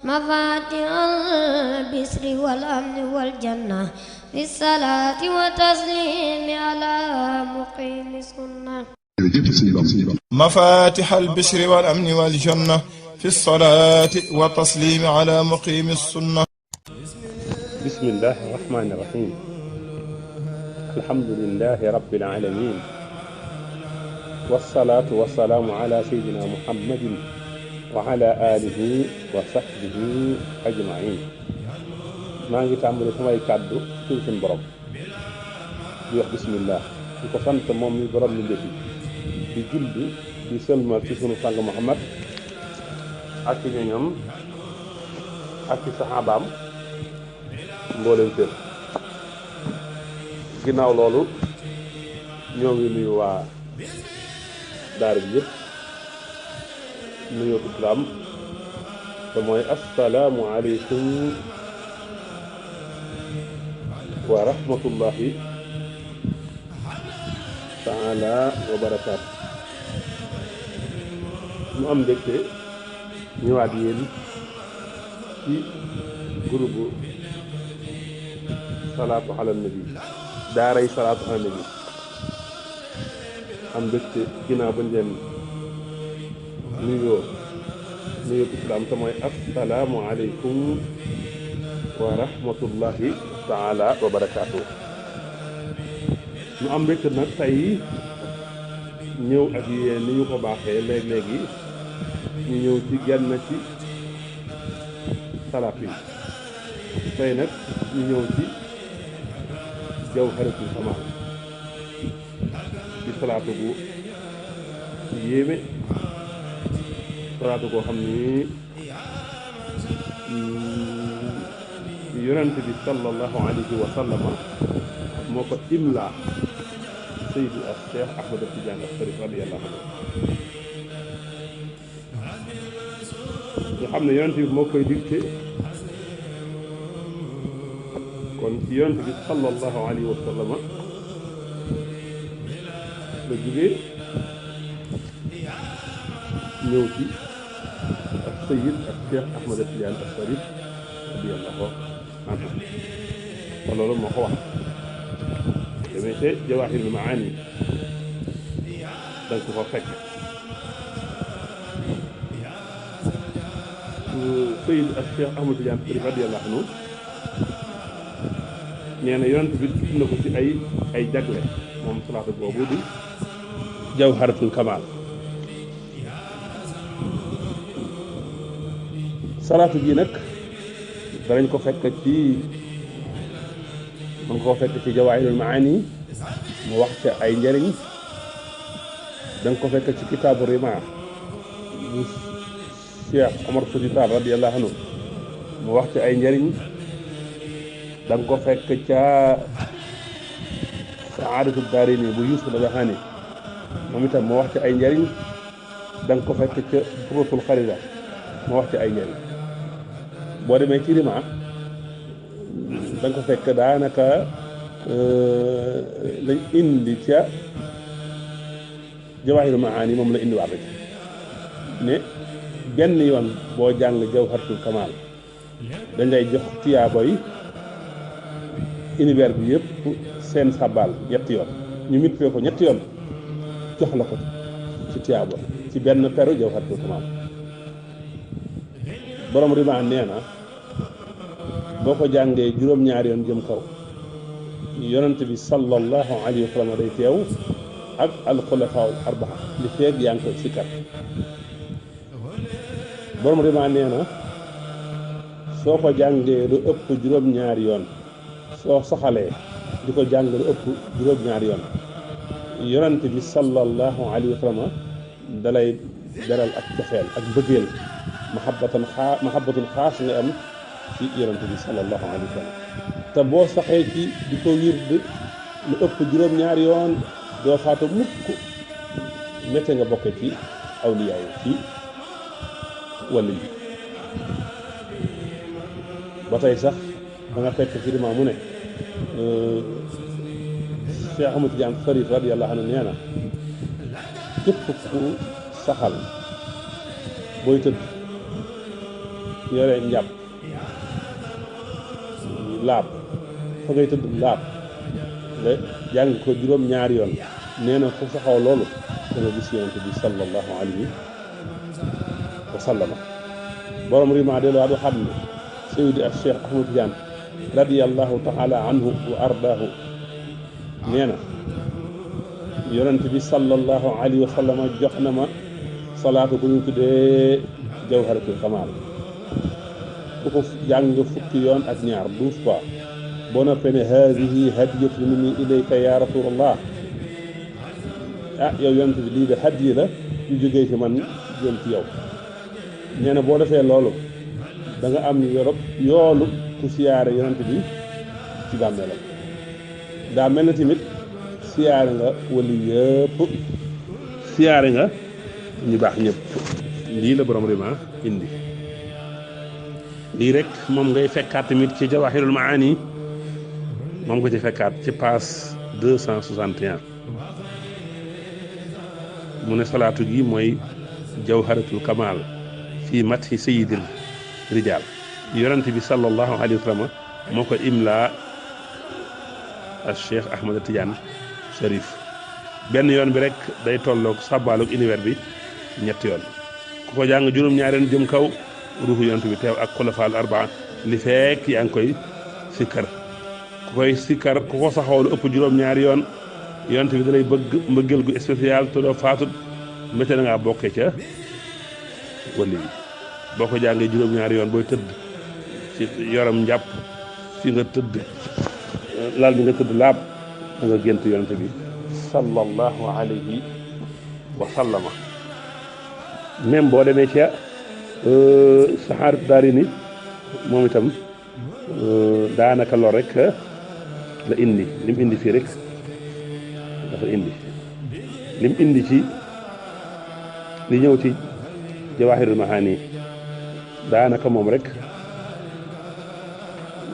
مفاتيح البشر والأمن والجنة في الصلاة والتسليم على مقيم السنة. مفاتيح البشر والأمن والجنة في الصلاة والتسليم على مقيم السنة. بسم الله الرحمن الرحيم. الحمد لله رب العالمين، والصلاة والسلام على سيدنا محمد وعلى آله وصحبه أجمعين. maa ngi tàmbali samay kàddu ci suñu borom di wax bismillah, di ko sant moom mi borom mi ndefi di julli di sëlmal ci sunu sang Muhammad ak ci ñoñam ak ci saxaabaam mboolem fépp. ginnaaw loolu ñoo ngi nuyu waa daara bi yëpp nuyoo islaam te mooy assalaamu aleykum wa rahmatullahi taala wa barakaatu. mu am mbégte ñëwaat yéen ci groupe salaatu ala nabi, daaray salaatu ala nabi. am mbégte ginnaaw bañ leen nuyoo islaam te mooy assalaamu aleykum wa rahmatullahi taala wa barakaatu. ñu am mbégte nag tey ñëw ak yéen ni ñu ko baaxee léeg-léegi ñu ñëw ci genn ci salaat yi. tey nag ñu ñëw ci jawharatul kamal ci salaatu bu yéeme, salaatu koo xam ni yonent bi sallallahu alayhi wa sallama moo ko imla Seydi ak Cheikh Ahmad Tidiane As-Sarif radiyallahu anhu. nga xam ne yonent bi moo koy dicté, kon ci yonent bi sallallahu alayhi wa sallama la jógee ñëw ci ak Seydi ak Cheikh Ahmad Tidiane As-Sarif radiyallahu anhu. te loolu moo ko wax demee te Jawaahirul Maani danga ko fa fekk. Seydi ak Cheikh Ahmad Tidiane As-Sarif radiyallahu anhu nee na yonent bi tudd na ko ci ay jagle moom salaatu boobu di jawharatul kamal. salaatu ji nag danañ ko fekk ci mën koo fekk ci Jawaahirul Maani mu wax ca ay njëriñ. danga ko fekk ci kitaabu Rimaa bu Cheikh Omar Fouti Tall radiyallahu anhu mu wax ca ay njëriñ. danga ko fekk ca Saadatu Daarayni bu Yuusuf Nabahaani moom itam mu wax ca ay njëriñ. danga ko fekk ca Durratul Xarida mu wax ca ay njëriñ. boo demee ci Rimaa da nga ko fekk daanaka lañ indi ca Jawaahirul Maani moom la indiwaat rek ne benn yoon boo jàng Jawharatul Kamal dañ lay jox tiyaabo yi univers bi yëpp seen sabal ñetti yoon, ñu multiplié ko ñetti yoon jox la ko ci tiyaabo ci benn peru Jawharatul Kamal. borom Rimaa nee na boo ko jàngee juróom-ñaari yoon jëm kaw yonent bi sallallahu alayhi wa sallam day teew ak alxulafaa arbaa li feeg yaa ngi ko sikkar. borom Rimaa nee na soo ko jàngee lu ëpp juróom-ñaari yoon, soo saxalee di ko jàng lu ëpp juróom-ñaari yoon, yonent bi sallallahu alayhi wa sallam dalay beral ak cofeel ak bëggeel, mahabbatun xaas nga am ci yonent bi sallallahu alayhi wa sallam. te boo saxee ci di ko wird lu ëpp juróom-ñaari yoon doo faatu mukk, métte nga bokk ci awliyaa yi ci wàll yi. ba tey sax da nga fekk ci Rimaa mu ne Cheikh Ahmad Tidiane As-Sarif radiyallahu anhu nee na képp ku saxal booy tëdd yore njàpp laab fa ngay tëdd laab nga jàng ko juróom-ñaari yoon nee na ku saxaw loolu da nga gis yonent bi sallallahu alayhi wa sallama borom rima dellu waat waxaat ne Seydi ak Cheikh Ahmad Tidiane radiyallahu taala anhu wa ardaahu nee na yonent bi sallallahu alayhi wa sallama jox na ma salaatu bu ñu tuddee jawharatul kamal ku ko jàng fukki yoon ak ñaar 12 fois boo noppee ne haadihi hadiyatu minni ilayka ya rasulallah ah yow yonent bi lii de hadiya la yu jógee ci man jëm ci yow nee na boo defee loolu da nga am yoolu ku siyaare yonent bi ci bàmmeelam daa mel na tamit siyaare nga wali yëpp siyaare nga ñu baax ñëpp lii la borom rima indi lii rek moom ngay fekkaat tamit ci jawahirul maani moom ko ci fekkaat ci page 261 mu ne salaatu gi mooy jawharatul kamal fii mathi sayyidil rijal yonent bi sallallahu alayhi wa sallam moo ko imla al Cheikh Ahmad Tidiane Cherif benn yoon bi rek day tolloog sàbbaalug univers bi ñetti yoon ku ko jàng juróom-ñaareen jëm kaw ruuxu yonent bi teew ak xulafaal arbaa li fekk yaa ngi koy sikkar ku koy sikkar ku ko saxoolu ëpp juróom-ñaari yoon yonent bi dalay bëgg mbëggeel gu spécial te doo faatut mbete na ngaa bokkee ca wali yi boo ko jàngee juróom-ñaari yoon booy tëdd ci yoram njàpp fi nga tëdd lal bi nga tëdd laab da nga gént yonent bi sallallahu alayhi wa sallama même boo demee ca saxaar daari ni moom itam daanaka lor rek la indi lim indi fii rek dafa indi lim indi ci li ñëw ci jawaahirul mahaani daanaka moom rek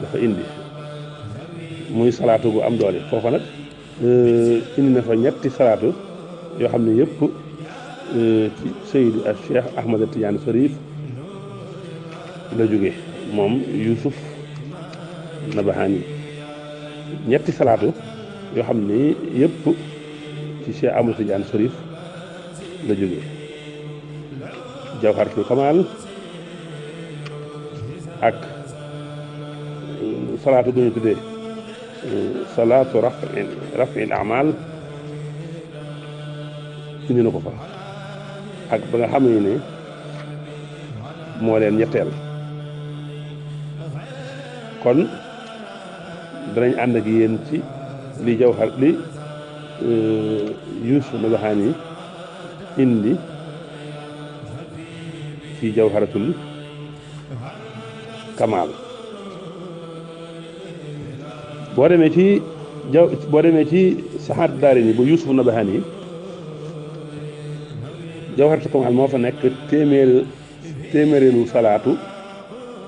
dafa indi muy salaatu bu am doole foofa nag indi na fa ñetti salaatu yoo xam ne yëpp ci Seydi ak Cheikh Ahmad Tidiane Cherif la jóge moom Yusuf Nabahani ñetti salaatu yoo xam ne yëpp ci Cheikh Ahmad Tidiane Cherif la jóge jawharatul kamal ak salaatu gu ñu tuddee salaatu raf'il a'mal indi na ko fa ak ba nga xam ne moo leen ñetteel kon danañ ànd ak yéen ci li Yusuf Nabahani indi ci jawharatul kamal boo demee ci saxaar daari ni bu Yusuf Nabahani jawharatul kamal moo fa nekk téeméereelu salaatu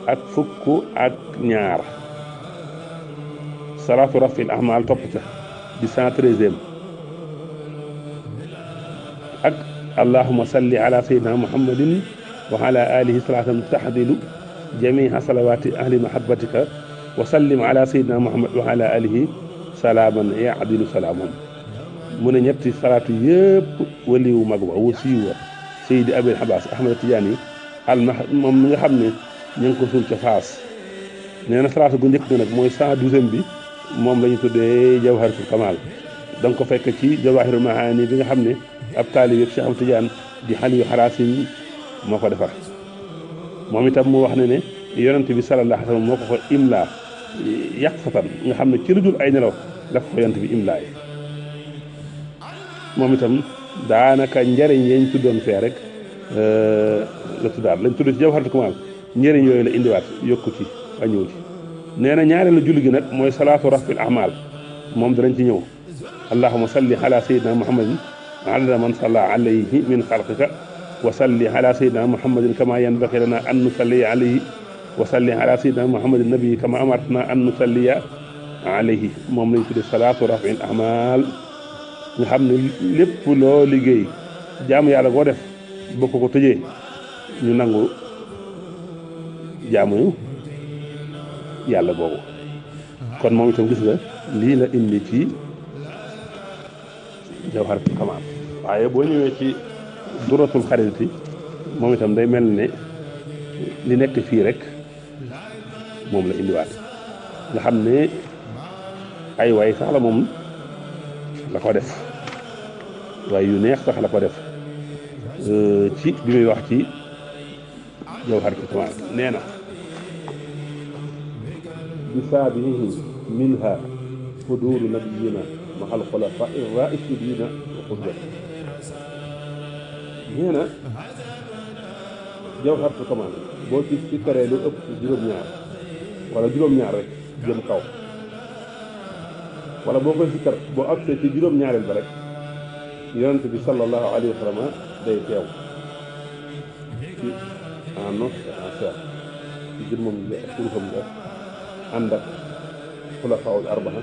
ak fukk ak ñaar salaatu rafil ahmal topp ca di 113e ak allahumma salli ala sayyidina muhammadin wa ala alihi salatan tahdilu jamiha salawati ahli mahabbatika wa sallim ala sayyidina muhammad wa ala alihi salaaman yaadilu salaamam mu ne ñetti salaatu yëpp waliwu mag ba wasiiwa Seydi Abil Abbas Ahmad Tidiane moom mi nga xam ne ñu ngi ko suul ca Faas nee na salaatu gu njëkk nag mooy 112e bi moom la ñu tuddee jawharatul kamal da nga ko fekk ci jawahirul maani bi nga xam ne ab taalib yëpp Cheikh Ahmad Tidiane di Aliyu Harasim moo ko defar moom itam mu wax ne yonent bi sallallahu alayhi wa sallam moo ko imla yàq fatan nga xam ne ci lu dul ay nelaw daf ko yonent bi imlaay moom itam daanaka njëriñ yañ tuddoon fee rek la tuddaat lañ tudd ci jawharatul kamal njëriñ yooyu la indiwaat yokku ci wàññiwu ci nee na ñaareelu julli gi nag mooy salaatu rafil ahmal moom danañ ci ñëw allahumma salli ala sayyidina muhammadin adada man salla alayhi min xalqika wa salli ala sayyidina muhammadin kama yanbaghi lana an nusalli alayhi wa salli ala sayyidina muhammadin nabi kama amartana an nusalliya alayhi moom lañ tuddee salaatu rafil ahmal nga xam ne lépp loo liggéey jaamu yàlla goo def bokk ko tëjee ñu nangu jaamu yàlla boobu. kon moom itam gis nga lii la indi ci Jawharatul Kamal. waaye boo ñëwee ci Duratul Xariti moom itam day mel ne li nekk fii rek moom la indiwaat nga xam ne ay waay sax la moom la ko def waaye yu neex sax la ko def ci bi muy wax ci Jawharatul Kamal nee na bisaabihi minha fuduulu nabiyina mahal xulafa raishidina wa qudwat nee na Jawharatul Kamal boo ci karee lu ëpp juróom-ñaar wala juróom-ñaar rek jëm kaw wala boo koy sikkar boo agsee ci juróom-ñaareel ba rek yonent bi sallallahu alayhi wa sallam day teew ci en os en chair ci jëmmam nga ak turufam nga ànd ak xulafaa'ul arbaa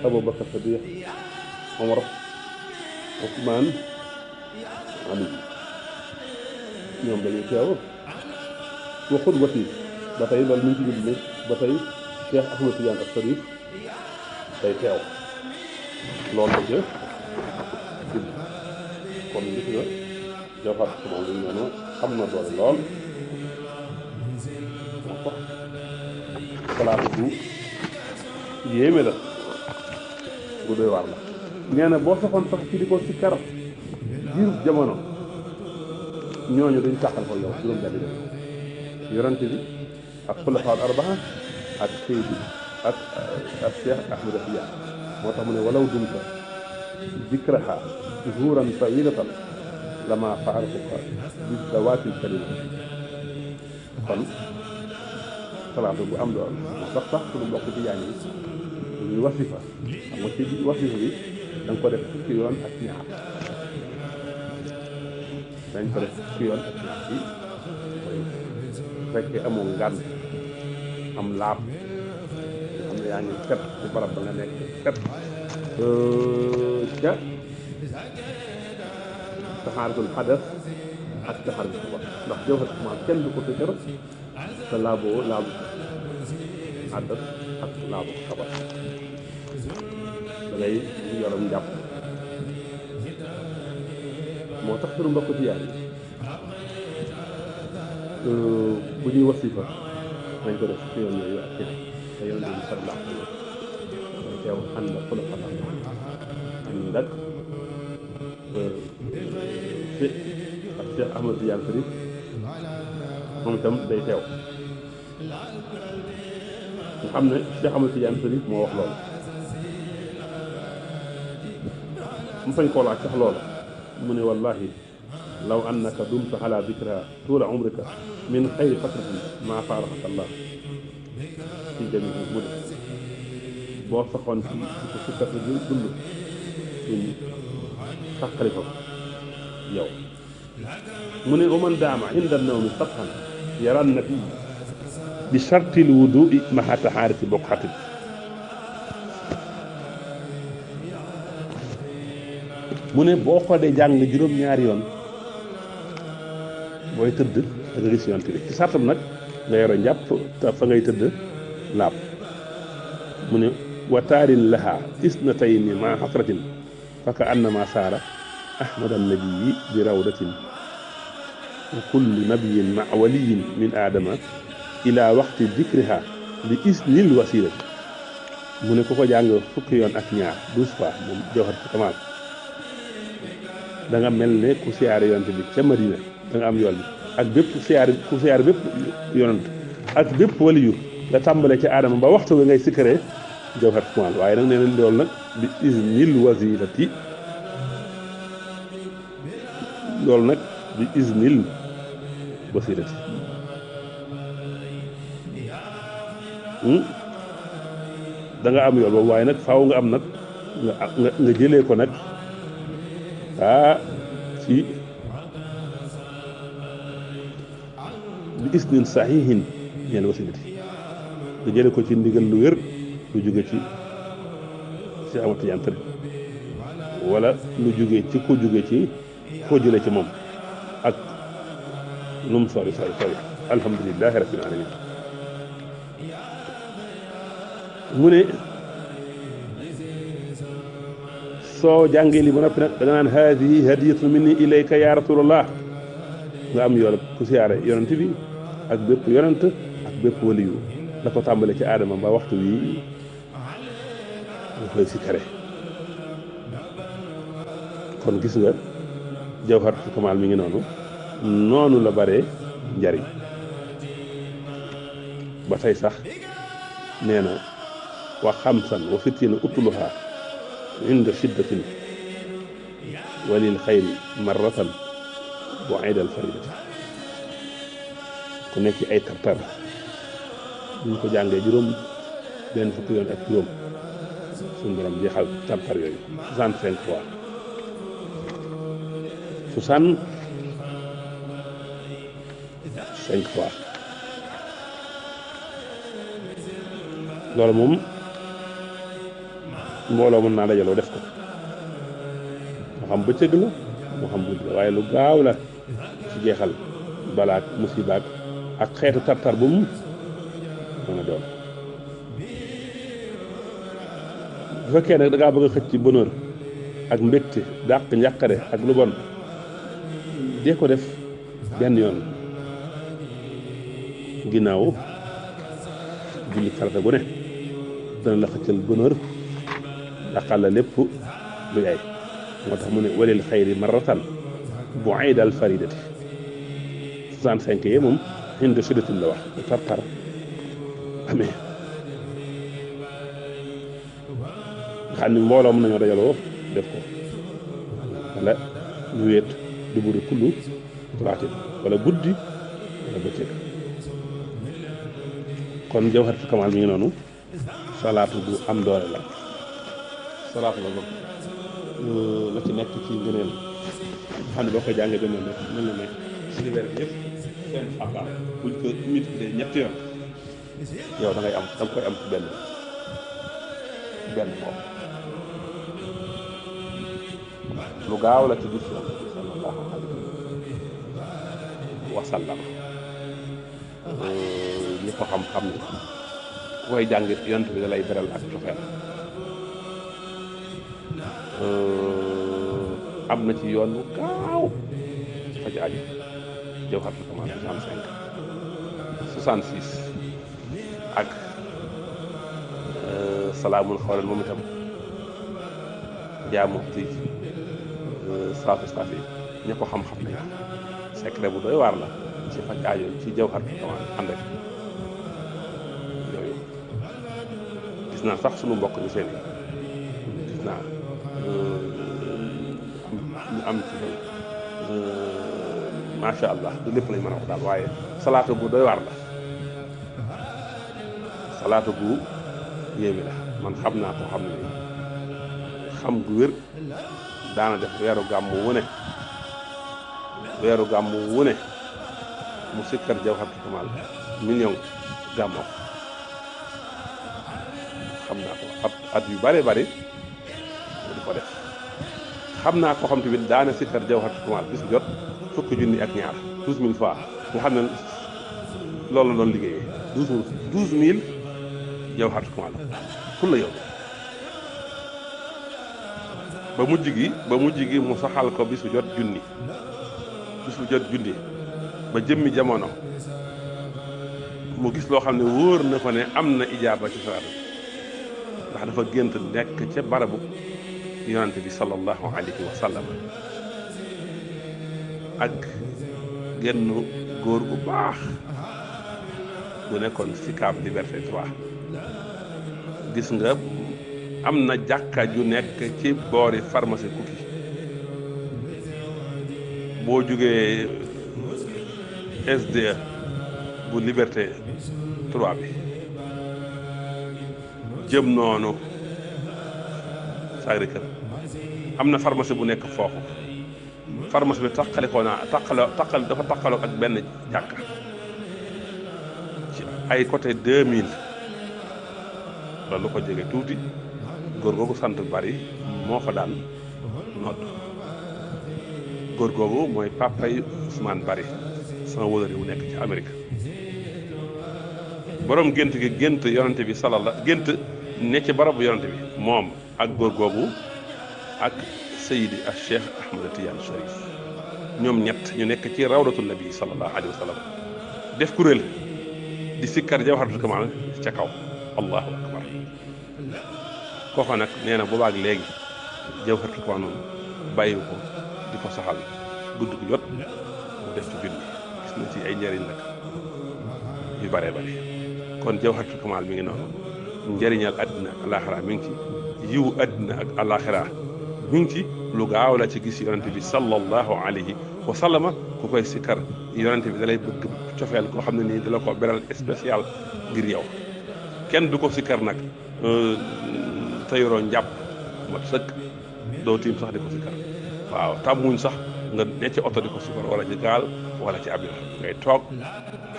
Abu Bakar Sadiq Omar Ousmane Ali ñoom dañuy teew wa xutbati ba tey loolu mi ngi ci bind ne ba tey Cheikh Ahmed Tidiane ak Sarif day teew loolu la jë kon gis nga Jawharatul Kamal lu ñu noonu xam na doole lool moo tax xalaat bu yéeme la bu doy waar la nee na boo soxoon sax ci di ko sikkar diirub jamono ñooñu dañu tàqal ko yow juróom benn def yorante bi ak xulafaa'ul arbaa ak Seydi ak Cheikh Ahmed Tidiane moo tax mu ne walaw dumta dikraha zuhuran tawilatan lama faarquka bi dawaatil kalima kon salaatu bu am doon moo tax sax suñu mbokk ci yaa ngi ñuy wasifa xam nga ci wasifa bi da nga ko def fukki yoon ak ñaar dañ ko def fukki yoon ak ñaar yi fekkee amoo ngànt am laab xam ne yaa ngi set ci barab ba nga nekk set ca taxaaratul xadas ak taxaaratul xabar ndax Jawharatul Kamal kenn du ko sikkar te laaboo laabu xadas ak laabu xabar da ngay yorom njàpp moo tax suñu mbokk ci yàlla bu ñuy wasifa nañ ko def ci yoon yooyu ak ñaar te yonent bi sallallahu alayhi wa sallam teew ànd ak xulafa ànd ak Cheikh Ahmed Tidiane Sarif moom itam day teew nga xam ne Cheikh Ahmed Tidiane Sarif moo wax loolu mu fañ koo laaj sax loolu mu ne wallahi law annaka dumta ala dikriha tuula umrika min xayri fatratin maa faaraxaka Allah ci jami mu def boo saxoon ci ko sukkat di dund duñ sàqali ko yow mu ne wa man daama inda nawmi sabhan yaran nabi bi shartil wudui maha taharati bokkatin mu ne boo ko dee jàng juróom-ñaari yoon booy tëdd da nga gis yonent bi ci sartam nag nga yoro njàpp te fa ngay tëdd laab mu ne wa taarin laha isnatayni ma xasratin fa ka annama saara ahmad annabii bi rawdatin wa kullu nabiyin ma waliyin min aadama ila waxti dikriha bi isnil wasilati mu ne ku ko jàng fukki yoon ak ñaar 12 fois moom Jawharatul Kamal da nga mel ne ku siyaare yonent bi ca Madina da nga am yool bi ak bépp siyaare ku siyaare bépp yonent ak bépp waliyu nga tàmbale ci aadama ba waxtu wi ngay sikkaree Jawharatul Kamal waaye nag nee nañ loolu nag bi isnil wasilati loolu nag bi isnil wasilati da nga am yool boobu waaye nag faaw nga am nag nga jëlee ko nag ci bi isnin sahihin ñeel wasilati nga jëlee ko ci ndigal lu wér lu jóge ci Cheikh Ahmed Tidiane Sarif wala lu jóge ci ko jóge ci koo jëlee ci moom ak lu mu sori alhamdulilahi rabbil alamin mu ne soo jàngee li ba noppi nag da nga naan haadihi hadiyatu minni ilayka ya rasulallah nga am yool ku siyaare yonent bi ak bépp yonent ak bépp waliyu da ko tàmbale ci aadama ba waxtu wi nga koy sikkare kon gis nga jawharatul kamal mi ngi noonu la bare njariñ ba tey sax nee na wa xamsan wa fittina utluha inda shiddatin walil xayri marratan bu aydal faridati ku nekk ci ay tartar bu ñu ko jàngee juróom benn fukki yoon ak juróom suñu borom jeexal tartar yooyu 65 fois 65 fois loolu moom mbooloo mën naa dajaloo def ko moo xam bëccëg la moo xam guddi la waaye lu gaaw la ci jeexal balaak musibaak ak xeetu tartar bu mu mën a doon bu fekkee nag da ngaa bëgg a xëcc ci bonheur ak mbégte dàq njàqare ak lu bon dee ko def benn yoon ginnaaw julli farata gu ne dana la xëccal bonheur dàqal la lépp lu yaay moo tax mu ne walil xayri marratan bu aydal faridati 65 yi moom inde sidatin la wax bu tartar amee nga xam ni mbooloo mën nañoo dajaloo def ko wala ñu wéet du buri kullu turaatin wala guddi wala bëccëg kon jawharatul kamal mi ngi noonu salaatu bu am doole la salaatu la boobu la ci nekk ci ngëneel xam ne boo ko jàngee ba mel na ne univers bi yëpp seen xabaar buñ ko multiplier ñetti yoon yow da ngay am da nga koy am ci benn moom lu gaaw la ci gis yoon sallallahu alayhi wa sallam ñi ko xam-xam ni ku koy jàngit yonent bi da lay beral ak cofeel am na ci yoon bu gaaw fa ci aju jawharatul kamal 65 66 ak salaamul xawlan moom itam jaamu ci salaatu safi ña ko xam-xam nañ secret bu doy waar la ci faj aajo ci jawharatul kamal ànd ak yooyu gis naa sax sunu mbokk ñu seen gis naa ñu am ci macha allah du lépp lañ mën a wax daal waaye salaatu bu doy waar la salaatu bu yéeme la man xam naa ko xam ne xam gu wér daana def weeru gàmmu wu ne mu sikkar jawharatul kamal million gàmmoo xam naa ko at yu bare bari di ko def xam naa ko xam tamit daana sikkar jawharatul kamal bis jot fukki junni ak ñaar 12000 fois nga xam ne loolu la doon liggéeyee 12000 jawharatul kamal pour la yow ba mujj gi mu saxal ko bisu jot junni ba jëmmi jamono mu gis loo xam ne wóor na ko ne am na ijaaba ci salaatu ndax dafa gént nekk ca barabu yonante bi sallallahu alayhi wa sallam ak genn góor gu baax bu nekkoon Sicap Liberté 3 gis nga am na jàkka ju nekk ci boori pharmacie Cooki boo jógee SDE bu Liberté 3 bi jëm noonu Sacré-Cœur am na pharmacie bu nekk foofu pharmacie bi dafa taqaloo ak benn jàkka ci ay côté 2000 loolu ko jege tuuti góor googu sant bari moo fa daan nodd góor googu mooy papay Ousmane Bari sama wóolare wu nekk ci Amérique borom gént gi gént yonante bi gént ne ci barabu yonante bi moom ak góor googu ak Seydi ak Cheikh Ahmad Tidiane Cherif ñoom ñett ñu nekk ci rawdatu nabi sallallahu alayhi wa sallam def kuréel di sikkar jawharatul kamal ca kaw allahu akbar kooka nag nee na boobaak léegi jawharatul kamal noonu bàyyi ko di ko saxal gudd gu jot mu def ci bind gis nañ ci ay njëriñ nag yu bare bare kon jawharatul kamal mi ngi noonu njëriñal àddina ak alaxira mi ngi ci yiwu àddina ak alaxira mi ngi ci lu gaaw la ci gis yonente bi sallallahu alayhi wa sallama ku koy sikkar yonente bi da lay bëgg cofeel koo xam ne nii da la ko beral spécial ngir yow kenn du ko sikkar nag te yoroo njàpp mat sëkk doo tiim sax di ko sikkar waaw tàmmuñ sax nga ne ci oto di ko sikkar wala ci gaal wala ci avion ngay toog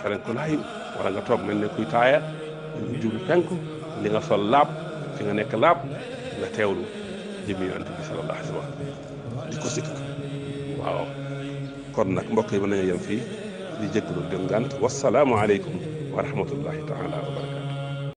feren ko laayu wala nga toog mel ne kuy taaya jublu penku li nga sol laab fi nga nekk laab nga teewlu jëmi yonente bi sallallahu alayhi wa sallam di ko sikkar waaw kon nag mbokk yi mën nañu yem fii di jéggalu den gànt wasalaamu aleykum wa rahmatullahi taala wa barakatu